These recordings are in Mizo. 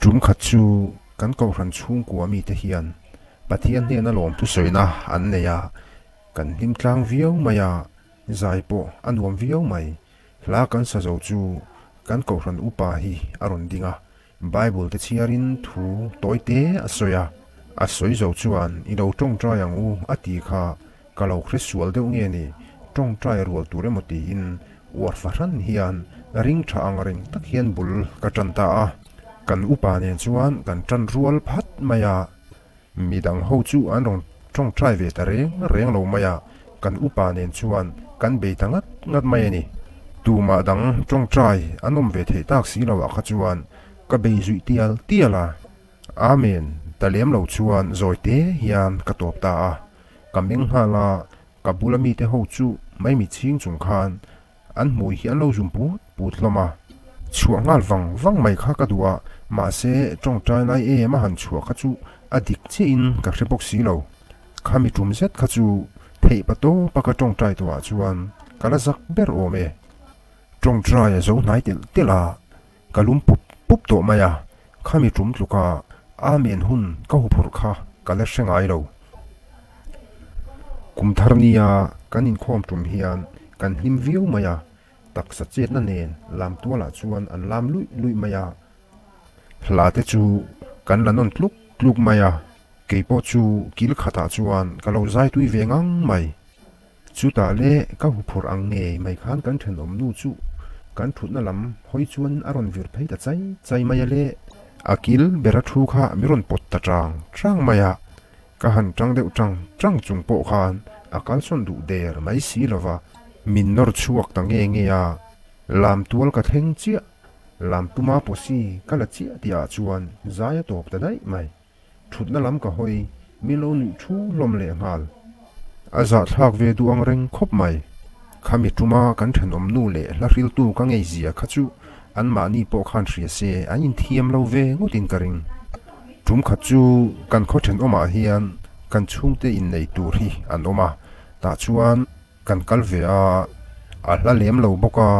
Tum khat chu kan kohhran chhungkua mite hian Pathian hnena lawmthu sawina an nei a, kan hlim tlang viau mai a, zai pawh a nuam viau mai. Hla kan sa zo chu kan kohhran upa hi a rawn ding a, Bible te chhiarin thu tawi te a sawi a, a sawi zo chuan i lo tawngtai ang u a ti kha ka lo hre sual deuh nge ni, tawngtai rual tur emaw tiin uar fahran hian ring tha ang reng tak hian bul ka tan ta a, kan upa nen chuan kan tan rual phat mai a. Midang ho chu an rawn tawngtai ve ta reng reng lo mai a, kan upa nen chuan kan bei ta ngat ngat mai a ni. Tumah dang tawngtai an awm ve theih tak si lo ah kha chuan ka bei zuih tial tial a. Amen ta lem lo chuan zawi te hian ka tawp ta a. Ka meng nghal a, ka bula mite ho chu maimi chhing chung khan An hmui hi an lo zum put put hlawm a, chhuah nghal vang vang mai kha ka duh a, mahse tawngtai lai em a han chhuah kha chu a dik chiahin ka hre bawk si lo. Khami tum zet kha chu theih pa tawpa ka tawngtai tawhah chuan ka la zak ber awm e. Tawngtai a zo hnai telh telh a, ka lum pup pup tawh mai a, khami tum tluka Amen hun ka huphurh kha ka la hre ngai lo. Kum thar nia kan inkhawm tum hian kan hlim viau mai a, taksa chetna nen lam tualah chuan an lam luih luih mai a, hla te chu kan la nawn tluk tluk mai a, keipawh chu kil khatah chuan ka lo zai tui ve ngang mai. Chutah leh ka huphurh ang ngei mai khan kan thenawm nu chu kan thutna lam hawi chuan a rawn vir phei ta chai chai mai a le. A kil bera thu kha mi rawn pawt ta chang chang mai a, ka han tang deuh chang chang chung pawh khan a kalsawn duh der mai si lova, min nawr chhuak ta nge nge a, lam tual ka thleng chiah, lam tuma pawsi ka la chiah tih ah chuan zai a tawp ta daih mai. Thutna lam ka hawi, mi lo nuih thu hlawm leh nghal. A zahthlak ve duh ang reng khawp mai. Khami tuma kan thenawm nu leh hla hriltu ka ngei zia kha chu anmahni pawh khan hria se an inthiam lo ve ngawtin ka ring. Tum khat chu kan khaw thenawmah hian kan chhungte innei tur hi an awm a, tah chuan Kan kal ve a, a hla lem lo bawk a,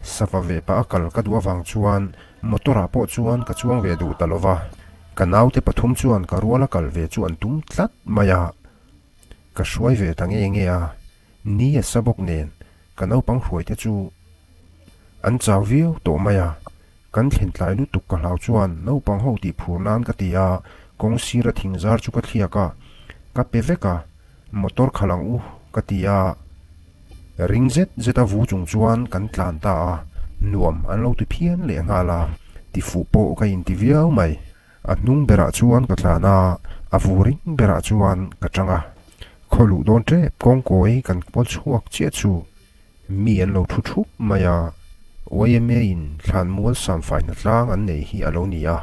sava ve pah a kal ka duh avang chuan motor ah pawh chuan ka chuang ve duh ta lo va, ka naute pathum chuan ka ruala kal ve chu an tum tlat mai a, ka hruai ve ta nge nge a, ni a sa bawk nen ka naupang hruai te chu an chau viau tawh mai a, kan thlen tlai lutuk ka hlau chuan naupang ho tih phur nan ka ti a, kawng sira thing zar chu ka thliak a, ka pe vek a. Motor khalh ang u ka ti a, ring zet zet a vu chung chuan kan tlan ta a, nuam an lo ti phian leh nghal a, tifuh pawh ka inti viau mai. A hnung berah chuan ka tlan a, a vu ring berah chuan ka tang a, khaw luh dawn tep kawngkawi kan pawl chhuak chiah chu mi an lo thu thup mai a, YMA in thlanmual samfai hnatlang an nei hi a lo ni a,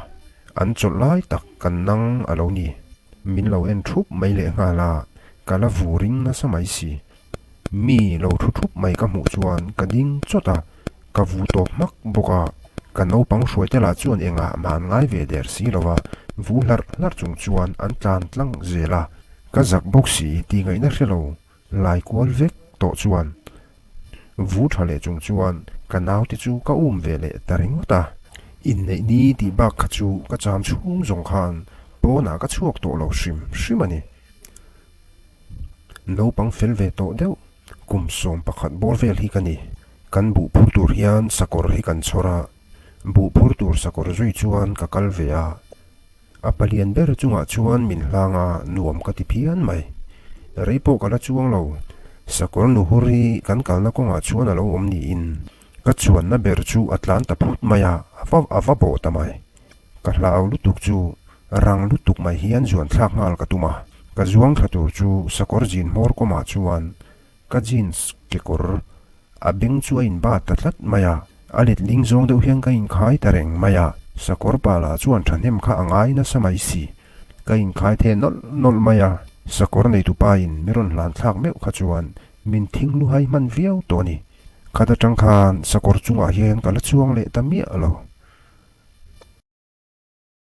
an chawlh lai tak kan nang a lo ni. Min lo en thup mai leh nghal a, ka la vu ring nasa mai si. Mi lo thu thup mai ka hmuh chuan ka ding chawt a, ka vu tawp hmak bawk a. Ka naupang hruai te lah chuan engah mah an ngai ve der si lo va, vu hlarh hlarh chung chuan an tlan tlang zel a. Ka zak bawk si tih ngaihna hre lo Lai kual vek tawh chuan vu tha leh chung chuan ka naute chu ka um ve leh ta ringawt a. Inneih ni tih bak kha chu ka cham chhung zawng khan pawnah ka chhuak tawh lo hrim hrim a ni. Naupang fel ve tawh deuh kum 11 bawr vel hi ka ni. Kan buh phur tur hian sakawr hi kan chhawr a, buh phur tur sakawr zui chuan ka kal ve a. A palian ber chungah chuan min hlang a, nuam ka ti phian mai. Rei pawh ka la chuang lo. Sakawr nuhur hi kan kalna kawngah chuan a lo awm niin ka chuanna ber chu a tlan ta phut mai a, a va bawh ta mai. Ka hlau lutuk chu rang lutuk mai hian zuan thlak nghal ka tum a. Ka zuang thla tur chu sakawr zin hmawr kawmah chuan Ka jeans kekawr a beng chu a inbat ta tlat mai a, a letling zawng deuh hian ka inkhai ta reng mai a, sakawr pala chuan thahnem kha a ngai nasa mai si. Ka inkhai the nawlh nawlh mai a, sakawr neitupa in mi rawn hlan thlak meuh kha chuan min thing luhai hman viau tawh a ni. Khat atang khan sakawr chungah hian ka la chuang leh ta miah lo.